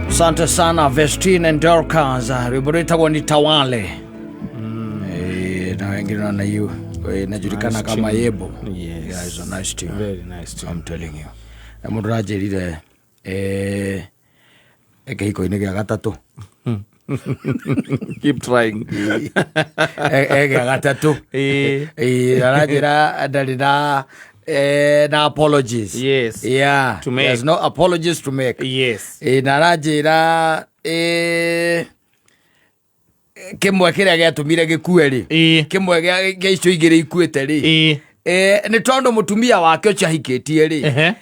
Asante sana Vestine and Dorcas, rwimbo rwitagwo Nitawale. Na wengine wanaiu inajulikana Nice kama tune. Yebo. Yes. Yeah, it's a nice tune. Very nice tune. I'm telling you. Na mundu ranjirire kĩhiko-inĩ gĩa gatatũ. Keep trying. Gĩa gatatũ. Aranjĩra ndarĩ na na apologies. Yes. Yeah. To make. There's no apologies to make. Yes. Na aranjĩra kĩmwe kĩrĩa gĩatũmire gĩkue rĩ, kĩmwe gĩa icio igĩrĩ ikuĩte rĩ, nĩ tondũ mũtumia wake ũcio ahikĩtie rĩ,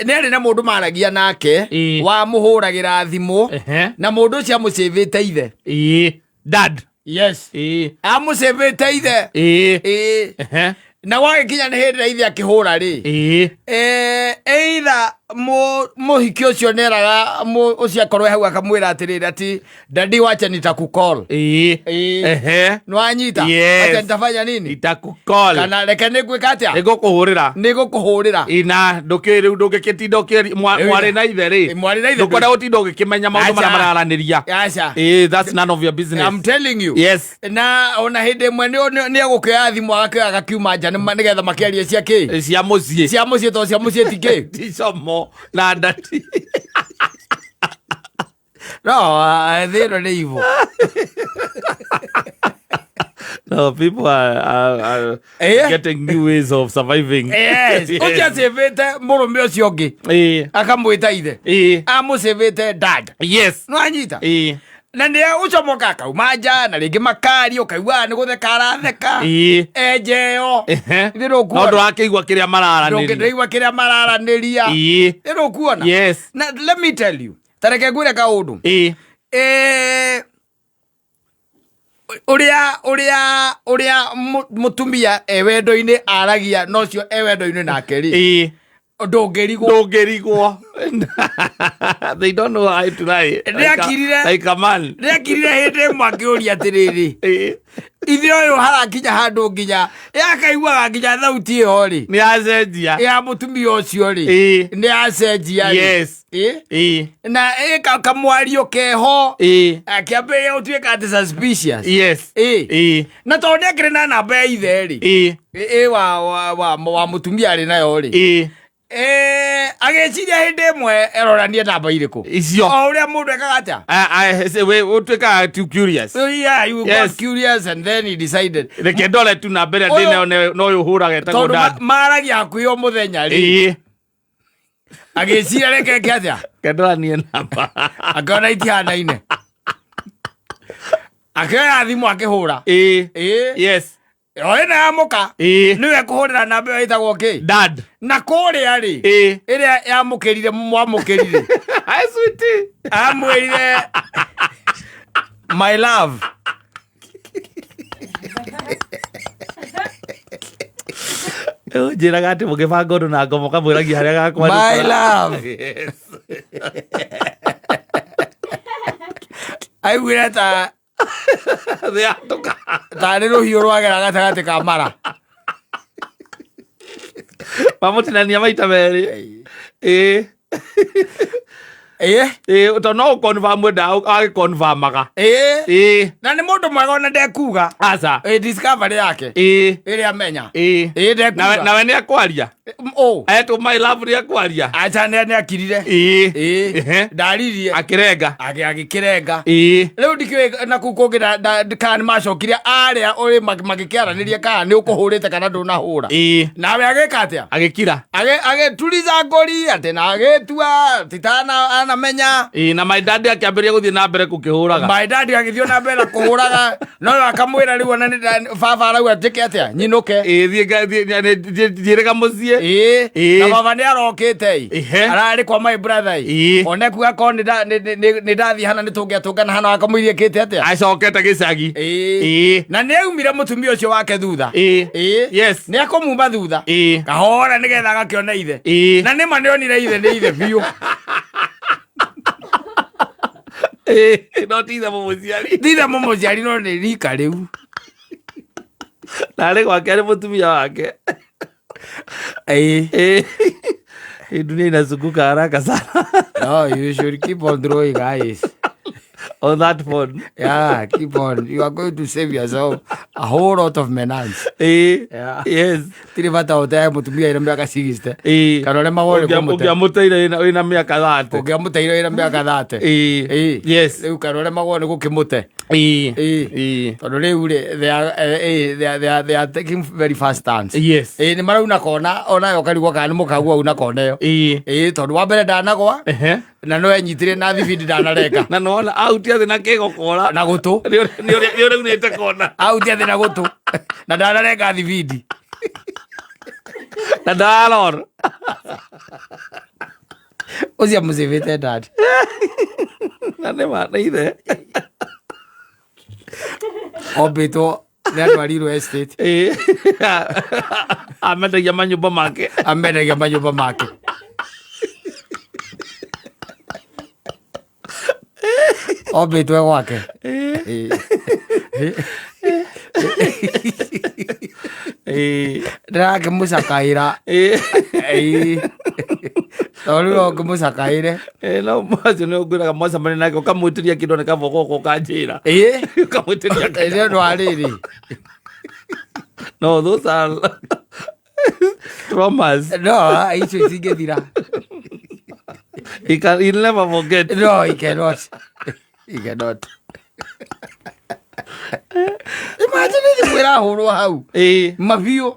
nĩ arĩ na mũndũ maragia nake wamũhũragĩra thimũ, na mũndũ ũcio amũcĩvĩte ithe. Dad. Yes. Amũcĩvĩte ithe. Na gwagĩkinya nĩ hĩndĩ ĩrĩa ithe akĩhũra rĩ, either mũhiki ũcio nĩeraga ũcio akorwo hau akamwĩra atĩrĩrĩ ati daddy wacha nitakukol. Nĩwanyita? Yes. Wacha nitafanya nini? Nitakukol. Kana reke nĩngwĩka atĩa? Nĩngũkũhũrĩra. Nĩngũkũhũrĩra. Ina ndũkĩũĩ rĩu ndũngĩkĩtinda mwarĩ na ithe rĩ. Mwarĩ na ithe. Ndũkwenda gũtinda ũgĩkĩmenya maũndũ marĩa Aca. mararanĩria. Aca. That's none of your business. I'm telling you. Yes. Na ona hĩndĩ ĩmwe nĩ egũkĩoya thimũ agakĩoya agakiuma nja nĩgetha makĩarie cia kĩ? Cia mũciĩ. Cia mũciĩ to cia mũciĩ ti kĩ? Ti como na ndati. No, thĩ ĩno nĩ evil. No, people are getting new ways of surviving. Yes. Ũcio acĩvĩte mũrũme ũcio ũngĩ. Akamwĩta ithe. Amũcĩvĩte dad. Yes. Nĩwanyita? Na nĩ ũcomoka akauma nja na rĩngĩ makaria ũkaigua nĩ gũtheka aratheka. Enje ĩyo. Ithe No ndũkuona. ndũrakĩigua kĩrĩa mararanĩria. Ndũngĩigua kĩrĩa mararanĩria. Ithe ndũkuona. Yes. Na let me tell you. Ta reke ngwĩre kaũndũ. Ũrĩa mũtumia e wendo-inĩ aragia na ũcio e wendo-inĩ nake rĩ, ndũngĩrigwo. Ndũngĩrigwo. They don't know how to lie. Nĩakirire. Like a man. Nĩakirire hĩndĩ ĩmwe akĩũria atĩrĩrĩ, ithe ũyũ harakinya handũ nginya yakaiguaga nginya thauti ĩyo rĩ, Nĩ acenjia. ya mũtumia ũcio rĩ, nĩ acenjia rĩ. Yes. Na kamwario keho, akĩambĩrĩria gũtuĩka atĩ suspicious. Yes. Na tondũ nĩakĩrĩ na namba ya ithe rĩ, wa mũtumia arĩ nayo rĩ, agĩciria hĩndĩ ĩmwe eroranie namba irĩkũ Icio. O ũrĩa mũndũ ekaga atĩa? Ũtuĩkaga too curious. So, yeah, you got Yes. curious and then he decided. Reke ndore tu namba ĩrĩa Ũyũ- ndĩ nayo no ũyũ ũhũraga etagwo Tondũ dad. maragia hakuhĩ o mũthenya rĩ. Agĩciria reke eke atĩa? Reke ndoranie namba. Akĩona itihanaine. Akĩoya thimũ akĩhũra. Yes. O ĩno ya mũka. Nĩwe ekũhũrĩra namba ĩyo ĩtagwo kĩ? Dad. Na kũrĩa rĩ, ĩrĩa yamũkĩrire mwamũkĩrire. Hi sweetie. Amwĩrire my love. Njĩraga atĩ mũgĩbanga ũndũ na ngoma ũkamwĩragia harĩa gakwa. My love. Yes. Aiguire ta Thĩ yatũka. tarĩ rũhiũ rwagera gatagatĩ ka mara. Mamũtinania maita merĩ. Tondũ no ũconfirm endaga agĩconfirmaga. Na nĩ mũndũ mwega ona ndekuga. Aca. Discovery yake. Ĩrĩa amenya. Ndekuga. Nawe nĩ akwaria. Ũ. Etwo my love nĩ akwaria. Aca nĩ akirire. Ndaririe. Akĩrenga. Agĩkĩrenga. Rĩu ndikĩũĩ na kũu kũngĩ kana nĩ macokire arĩa ũrĩ magĩkĩaranĩria kana nĩ ũkũhũrĩte kana ndũnahũra. Nawe agĩka atĩa? Agĩkira. Agĩturiza ngori atĩ na agĩtua atĩ ta anamenya. Na my dad akĩambĩrĩria gũthiĩ na mbere gũkĩhũraga. My dad agĩthiĩ na mbere na kũhũraga. No akamwĩra rĩu ona nĩ baba arauga njĩke atĩa? Nyinũke. Thiĩ thiĩrĩga mũciĩ. Na baba nĩ arokĩte ĩ. Ararĩ kwa my brother ĩ. One kuga korwo nĩ ndathiĩ hana nĩ tũngĩatũngana hana akamũirie kĩte atĩa? Acokete gĩcagi. Na nĩ aumire mũtumia ũcio wake thutha. Yes. Nĩ akũmuma thutha. Kahora nĩgetha agakĩona ithe. Na nĩma nĩonire ithe nĩ ithe biũ. No ti ithe mũmũciari. Ti ithe mũmũciari no nĩ rika rĩu. Na arĩ gwake arĩ mũtumia wake. Ĩĩ. Eh, hii dunia inazunguka haraka sana. No, you should keep on throwing eyes. On that phone. Yeah, keep on. You are going to save yourself a whole lot of menace. Yeah. Tirĩ bata ũteae mũtumia ĩna mĩaka 60. Kana ũrĩa magwo nĩ kũmũte. Ũngĩamũteire wĩna mĩaka 30. Ũngĩamũteire wĩna mĩaka 30. Ĩĩ. Yes. Rĩu kana ũrĩa magwo nĩ gũkĩmũte. Ĩĩ. Ĩĩ. Ĩĩ. Tondũ rĩu rĩ, they are taking very fast turns. Yes. Ĩĩ, nĩ marauna kona onayo ũkarigwo kana nĩ mũkagu auna kona ĩyo. Ĩĩ. Ĩĩ, tondũ wa mbere ndanagwa na no enyitire na thibindi ndanarenga. Na nĩwona ahutia thĩ na kĩgokora. Na gũtũ. Nĩ ũrĩunĩte kona. Ahutia thĩ na gũtũ na ndanarenga thibindi. Na ndarora. Ũcio amũcĩvĩte dad. Na nĩ ma nĩ ithe. Ombĩtwo nĩ atwarirwo estate. Ĩĩ. Amendagia manyũmba make. Amendagia manyũmba make. Ombĩtwo e gwake. Ĩĩ. Ĩĩ. Ndĩrakĩmũcakaĩra. Ĩĩ. Ĩĩ. Tondũ rĩu no ngĩmũcakaĩre. Ĩĩ, no macio nĩ ũngwĩraga mwacemania nake ũkamwĩtĩria kĩndũ nĩ kaba ũgoka ũkanjĩra. Ĩĩ. Ũkamwĩtĩria Nĩ ũndũ wa rĩrĩ. No, those are traumas. No, icio itingĩthira. He'll never forget. No, he cannot. He cannot. Imagine thimũ ĩrahũrwo hau. Ĩĩ. Mabiũ.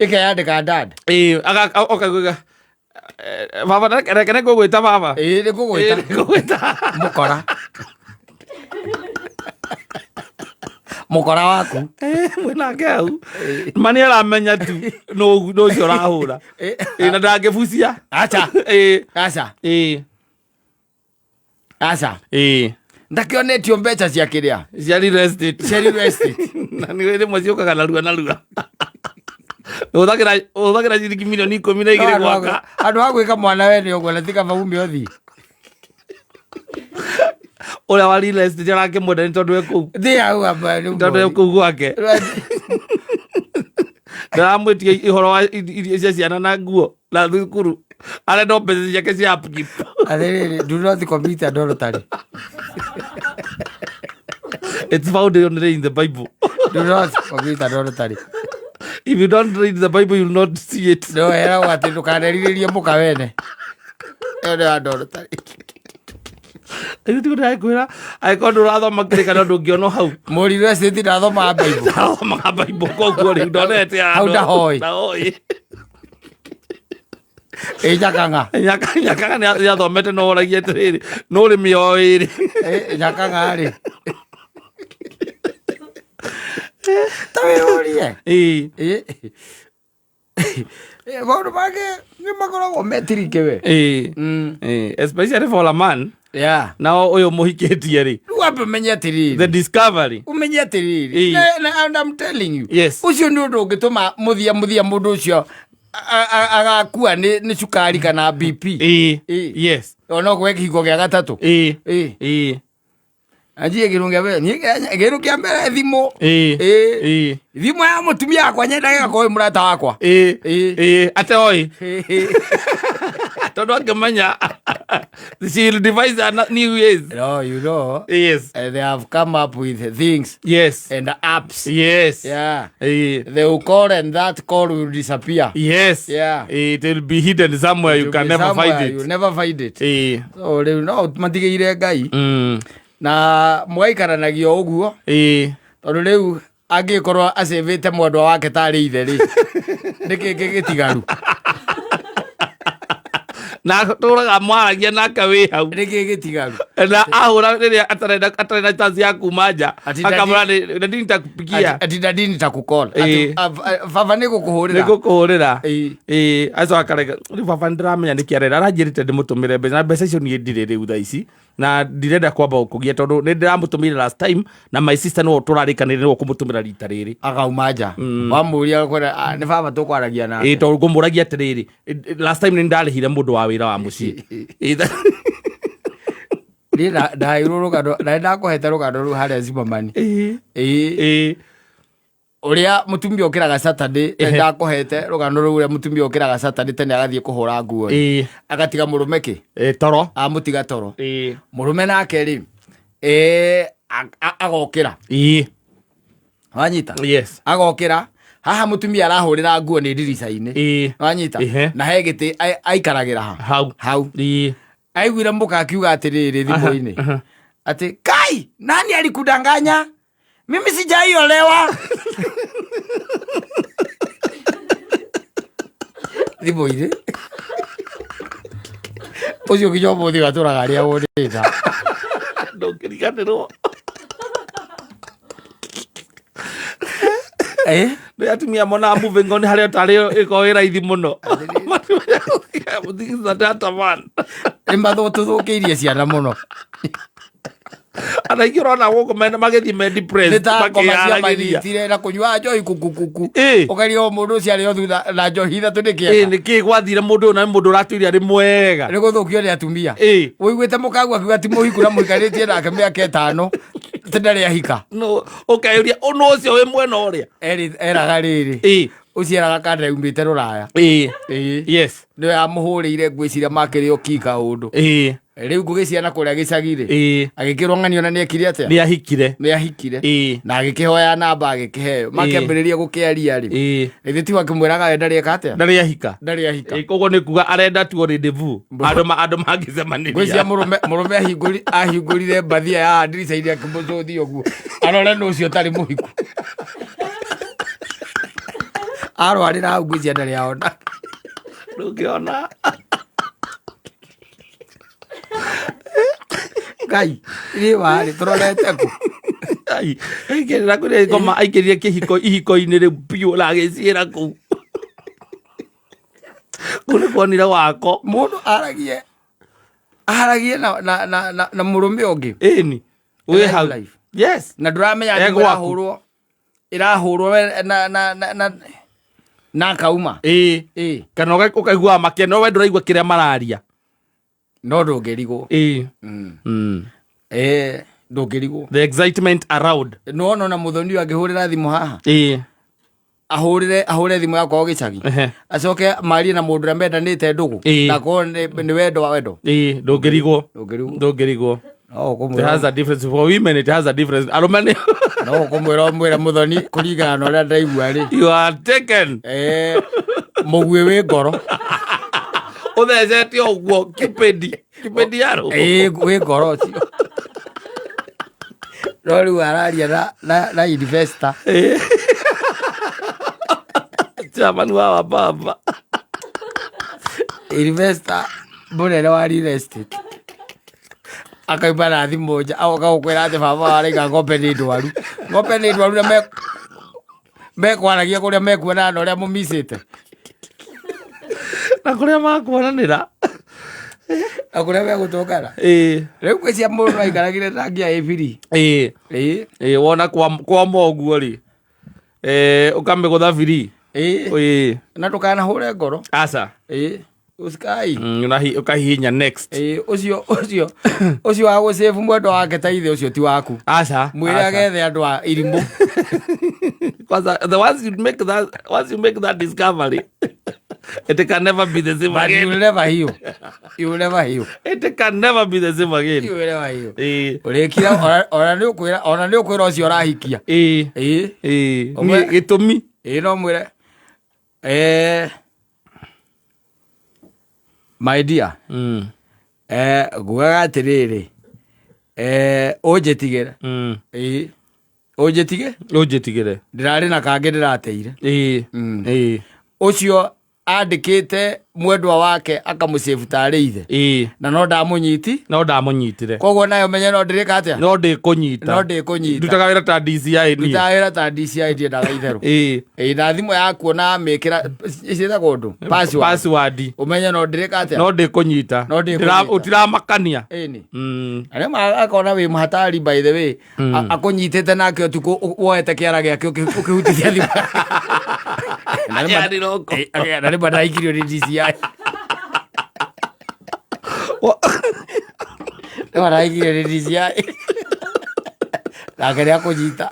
Ĩkeyandĩka dad. Ĩĩ, okaigua baba reke nĩ ngũgwĩta baba. Ĩĩ, nĩ ngũgwĩta. Ĩĩ, nĩ ngũgwĩta. Mũkora. Mũkora waku. Ĩĩ, mwĩnake hau. Ma nĩ aramenya tu nũ ũcio ũrahũra. Ĩĩ, na ndangĩbucia. Aca. Ĩĩ. Aca. Ĩĩ. Aca. Ĩĩ. Ndakĩonetio mbeca cia kĩrĩa. Cia real estate. Cia real estate. Na nĩ rĩmwe ciũkaga narua narua. Ũhũthagĩra ciringi milioni 12 gwaka. Andũ a gwĩka mwana wene ũguo na ti kaba ume ũthiĩ. Ũrĩa wa real estate arakĩmwenda nĩ tondũ e kũu. Thiĩ hau amba rĩu Tondũ e mweri. kũu gwake. Ndaramwĩtia ũhoro wa irio cia ciana na nguo na thukuru. Arenda o mbeca ciake cia upkeep. Atĩrĩrĩ, do not commit adultery. It's found only in the Bible. Do not commit adultery. If you don't read the Bible, you'll not see it. No, eragwo atĩ ndũkanerirĩrie mũka wene. Ĩyo nĩ adultery. Rĩu tiguo ndĩrakwĩra, angĩkorwo ndũrathoma kĩrĩkanĩro ndũngĩona hau. Mũriũ estate ndathomaga Bible. Ndathomaga Bible koguo rĩu ndonete handũ. Hau ndahoi. Ndahoi. Ĩ Nyakang'a. Nyakang'a nĩ athomete no oragia atĩrĩrĩ, no ũrĩmi o ĩrĩ. Ĩ Nyakang'a rĩ. Ta wĩyũrie. Ĩĩ. Ĩ. Maũndũ mangĩ nĩ makoragwo metirike we. Ĩĩ. Ĩĩ. Especially for a man. Yeah. Nao ũyũ mũhikĩtie rĩ. Rĩu wambe ũmenye atĩrĩrĩ. The discovery. Ũmenye atĩrĩrĩ. Ĩĩ. And I'm telling you. Yes. Ũcio nĩ ũndũ ũngĩtũma mũthia mũthia mũndũ ũcio agakua nĩ cukari kana BP. Ĩĩ. Ĩĩ. Yes. Ona ũgwe kĩhingo gĩa gatatũ. Ĩĩ. Ĩĩ. Ĩĩ. Anjie kĩndũ kĩa mbere. Niĩ kĩndũ kĩa mbere thimũ. Ĩĩ. Ĩĩ. Ĩĩ. Thimũ ya mũtumia wakwa nyendaga ĩgakorwo ĩ mũrata wakwa. Ĩĩ. Ĩĩ. Ĩĩ. Ate oĩ. Tondũ angĩmenya she will devise a new ways. No, you know, Yes. they have come up with things Yes. and apps. Yes. Yeah. Ĩĩ. They will call and that call will disappear. Yes. Yeah. It will be hidden somewhere you It will can be never somewhere, find You'll it. never find it. Ĩĩ. So rĩu no matigĩire Ngai na mũgaikaranagia o ũguo Ĩĩ. tondũ rĩu angĩkorwo acĩvĩte mwendwa wake tarĩ ithe rĩ nĩkĩ gĩtigaru Na tũraga mwaragia nake wĩ hau. nĩkĩ gĩtigaru Na ahũra rĩrĩa atarĩ na chance ya kuma nja. Ati Akamwĩra nĩ nitakupigia. ati dadi nitakukol Ĩĩ. baba nĩ gũkũhũrĩra Nĩngũkũhũrĩra. Ĩĩ. Ĩĩ, acoka akarega rĩu baba nĩndĩramenya nĩkĩ arenda aranjĩrĩte ndĩmũtũmĩre mbeca na mbeca icio niĩ ndirĩ rĩu thaa ici na ndirenda kwamba gũkũgia tondũ nĩ ndĩramũtũmĩire last time na my sister nĩwe tũrarĩkanĩire nĩwe ũkũmũtũmĩra rita rĩrĩ. Akauma nja wamũria kwĩra "Ah, nĩ baba tũkwaragia nake." Ĩĩ, tondũ ngũmũragia atĩrĩrĩ, last time nĩ ndarĩhire mũndũ wa wĩra wa mũciĩ. Ĩĩ, Niĩ ndaheirwo rũgano na nĩ ndakũhete rũgano rũu harĩa Zimmerman. Ĩĩ. Ĩĩ. Ĩĩ. Ũrĩa mũtumia ũkĩraga Saturday. Ehe. Ndakũhete rũgano rũu ũrĩa mũtumia ũkĩraga Saturday tene agathiĩ kũhũra nguo rĩ. Agatiga mũrũme kĩ? Toro. Amũtiga toro. Mũrũme nake rĩ, agokĩra. Wanyita? Yes. Agokĩra haha mũtumia arahũrĩra nguo nĩ ndirica-inĩ. Wanyita? Na he gĩtĩ aikaragĩra ha Hau. Hau. Aiguire mũka akiuga atĩrĩrĩ thimũ-inĩ atĩ, "Kai, nani alikudanganya? Mimi sijaiolewa." Thimũ-inĩ ũcio nginya ũmũthĩ atũraga arĩa wonĩta. Ndũngĩriganĩrwo. Eh? Nĩ atumia monaga moving on harĩa tarĩ ĩkorwo ĩ raithi mũno. This. Nĩ mathũtũthũkĩirie ciana mũno. Ana aingĩ ũrona gũkũ mena magĩthiĩ me Nĩ depressed ta ngoma cia makĩyaragĩria. manyitire na kũnyua njohi kukukuku. Ũkaria o mũndũ ũcio arĩ o thutha na njohi ithatũ nĩ kĩeka. Nĩ kĩ gwathire mũndũ ũyũ na nĩ mũndũ ũratwĩire arĩ mwega? Nĩ gũthũkio nĩ atumia. Ũiguĩte mũkagu akiuga ti mũhiku na mũikarĩtie nake mĩaka 5 ti ndarĩ ahika. No ũkeyũria ũnũ ũcio wĩ mwena ũrĩa. Eraga rĩrĩ, ũcio eraga kana aumĩte rũraya. Yes. Nĩwe yamũhũrĩire, ngwĩciria makĩrĩ o ki kaũndũ. Rĩu ngũgĩ ciana kũrĩa gĩcagi rĩ, agĩkĩrwo ng'ani ona nĩekire atĩa? Nĩ ahikire. Nĩ ahikire. Na agĩkĩhoya namba, agĩkĩheo, makĩambĩrĩria gũkĩaria rĩ, githĩ tiwe akĩmwĩraga we ndarĩ eka atĩa? Ndarĩ ahika. Ndarĩ ahika. Koguo nĩ kuga arenda tu rendezvous andũ andũ mangĩcemanĩria. Ngwĩciria mũrũme ahingũrire mbathia ya ndirica-inĩ akĩmũcũthia ũguo arore nũ ũcio ũtarĩ mũhiku. Arwarĩra hau, ngwĩciria ndarĩ aona. Ndũngĩona. Ngai rĩ warĩ tũrorete kũ? Ai, aingĩrĩra kũrĩa ngoma aingĩrire kĩhiko ihiko-inĩ rĩu biũ na agĩciĩra kũu. Kũu nĩ kuonire wako. Mũndũ aragie na mũrũme ũngĩ. Ĩni. Wĩ Live hau. life. Yes. Na ndũramenya E thimũ gwaku. ĩrahũrwo we na akauma. Kana ũkaiguaga makĩaria no we ndũraigua kĩrĩa mararia. No ndũngĩrigwo. Ndũngĩrigwo. The excitement around. Nĩwona ona mũthoni ũyũ angĩhũrĩra thimũ haha, ahũrĩre thimũ yakwa o gĩcagi, acoke marie na mũndũ ũrĩa mendanĩte ndũgũ, na akorwo nĩ wendo wa wendo. Ndũngĩrigwo. Ndũngĩrigwo. Ndũngĩrigwo. No It ũkũmwĩra has a difference for women, it has a difference. Arũme nĩ no ũkũmwĩra ũmwĩre, "Mũthoni, kũringana na ũrĩa ndaigua rĩ, You are taken. Mũguĩ wĩ ngoro." Ũthecete ũguo Cupid. Cupid yarũ. Wĩ ngoro ũcio no rĩu araria na investor. Chairman wa wababa. Investor mũnene wa real estate akauma na thimũ nja agoka gũkwĩra atĩ baba waraiga ng'ombe nĩ ndwaru, ng'ombe nĩ ndwaru, na mekwaragia kũrĩa mekuonana na ũrĩa mũmicĩte. Na kũrĩa makuonanĩra. Na kũrĩa megũtũngana. Rĩu ngwĩciria mũndũ no aikaragire na ngia ĩbiri. Wona kwama ũguo rĩ. Ũkamĩgũtha biri. Na ndũkanahũre ngoro. Aca. Usikai. Ũkahihinya next. Ũcio wa gũcĩbu mwendwa wake ta ithe ũcio ti waku. Aca. Mwĩre Aca. agethe andũ a irimũ. Kwanza the once you make that once you make that discovery, it can never be the same But you again. will never heal. You will never heal. It can never be the same again. You will never heal. Ũrĩkira ona nĩ ũkwĩra ũcio ũrahikia. Gĩtũmi. No mwĩre, "My dear, ngugaga atĩrĩrĩ, ũnjĩtigĩre. Ũnjĩtige." Ũnjĩtigĩre. "Ndĩrarĩ na kangĩ ndĩrateire." Ũcio andĩkĩte mwendwa wake akamũcĩbu tarĩ ithe na no ndamũnyiti. No ndamũnyitire. Koguo nayo menye no ndĩrĩka atĩa? No ndĩkũnyita. No ndĩkũnyita. Ndutaga wĩra ta DCI niĩ. Ndutaga wĩra ta DCI, ndiendaga itherũ. Na thimũ yaku ona mĩkĩra ciĩtagwo ũndũ password. Password. Ũmenye no ndĩrĩka atĩa? No ndĩkũnyita. No ndĩkũnyita. Ũtiramakania. Ĩni. Arĩa akona wĩ mũhatari, by the way, akũnyitĩte nake ũtukũ woete kĩara gĩake ũkĩhutithia thimũ. Na nĩma- Yarĩ roko. Na nĩma ndaikirio nĩ DCI. Nĩma ndaikirio nĩ DCI nake nĩ akũnyita.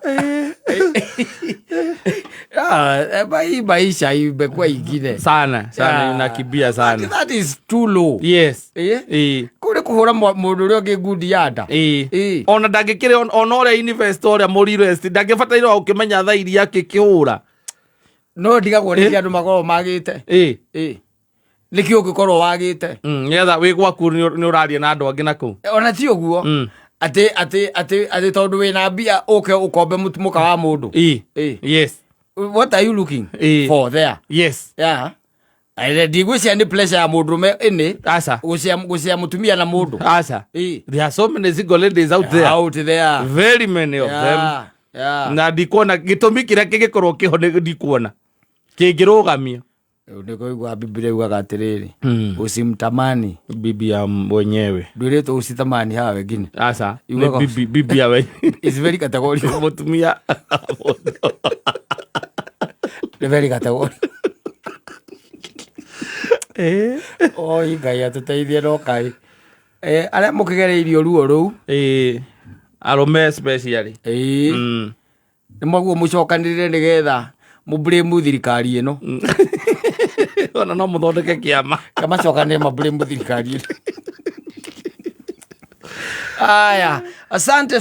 Ah, hii maisha imekuwa ingine Sana sana. Yeah. Inakimbia sana. That is too low. Yes. Kũu nĩ kũhũra mũndũ ũrĩa ũngĩ ngundi ya nda. Ona ndangĩkĩrĩ ona ũrĩa invest, ũrĩa mũrivest ndangĩbataire o ũkĩmenya thaa iria akĩkĩhũra. No ndigagwo nĩkĩ andũ makoragwo magĩte. Nĩkĩ ũngĩkorwo wagĩte? Nĩgetha wĩ gwaku nĩ ũraria na andũ angĩ na kũu. Ona ti ũguo, atĩ tondũ wĩna mbia ũke ũkombe mũka wa mũndũ. What are you looking for there? Yeah. Ndigwĩciria nĩ pleasure ya mũndũrũme ĩnĩ Aca. gũcia mũtumia na mũndũ. Aca. There are so many single ladies out there. Out there. Very many of them. Na ndikuona gĩtũmi kĩrĩa kĩngĩkorwo kĩho, ndikuona kĩngĩrũgamia. Rĩu nĩ kũigua Biblia yugaga atĩrĩrĩ, usimtamani bibi ya mwenyewe. Ndwĩrĩtwo usitamani hawa wengine. Aca, nĩ bibi ya wenyewe. It's very categorical. Mũtumia. Nĩ very categorical. Oi Ngai atũteithie, no kai arĩa mũkĩgereirio ruo rũu. Arũme especially. Nĩ mwaguo mũcokanĩrĩre nĩgetha mũblame thirikari ĩno. Ona no mũthondeke kĩama. Kamacokanĩre mablame thirikari ĩno. Aya, asante.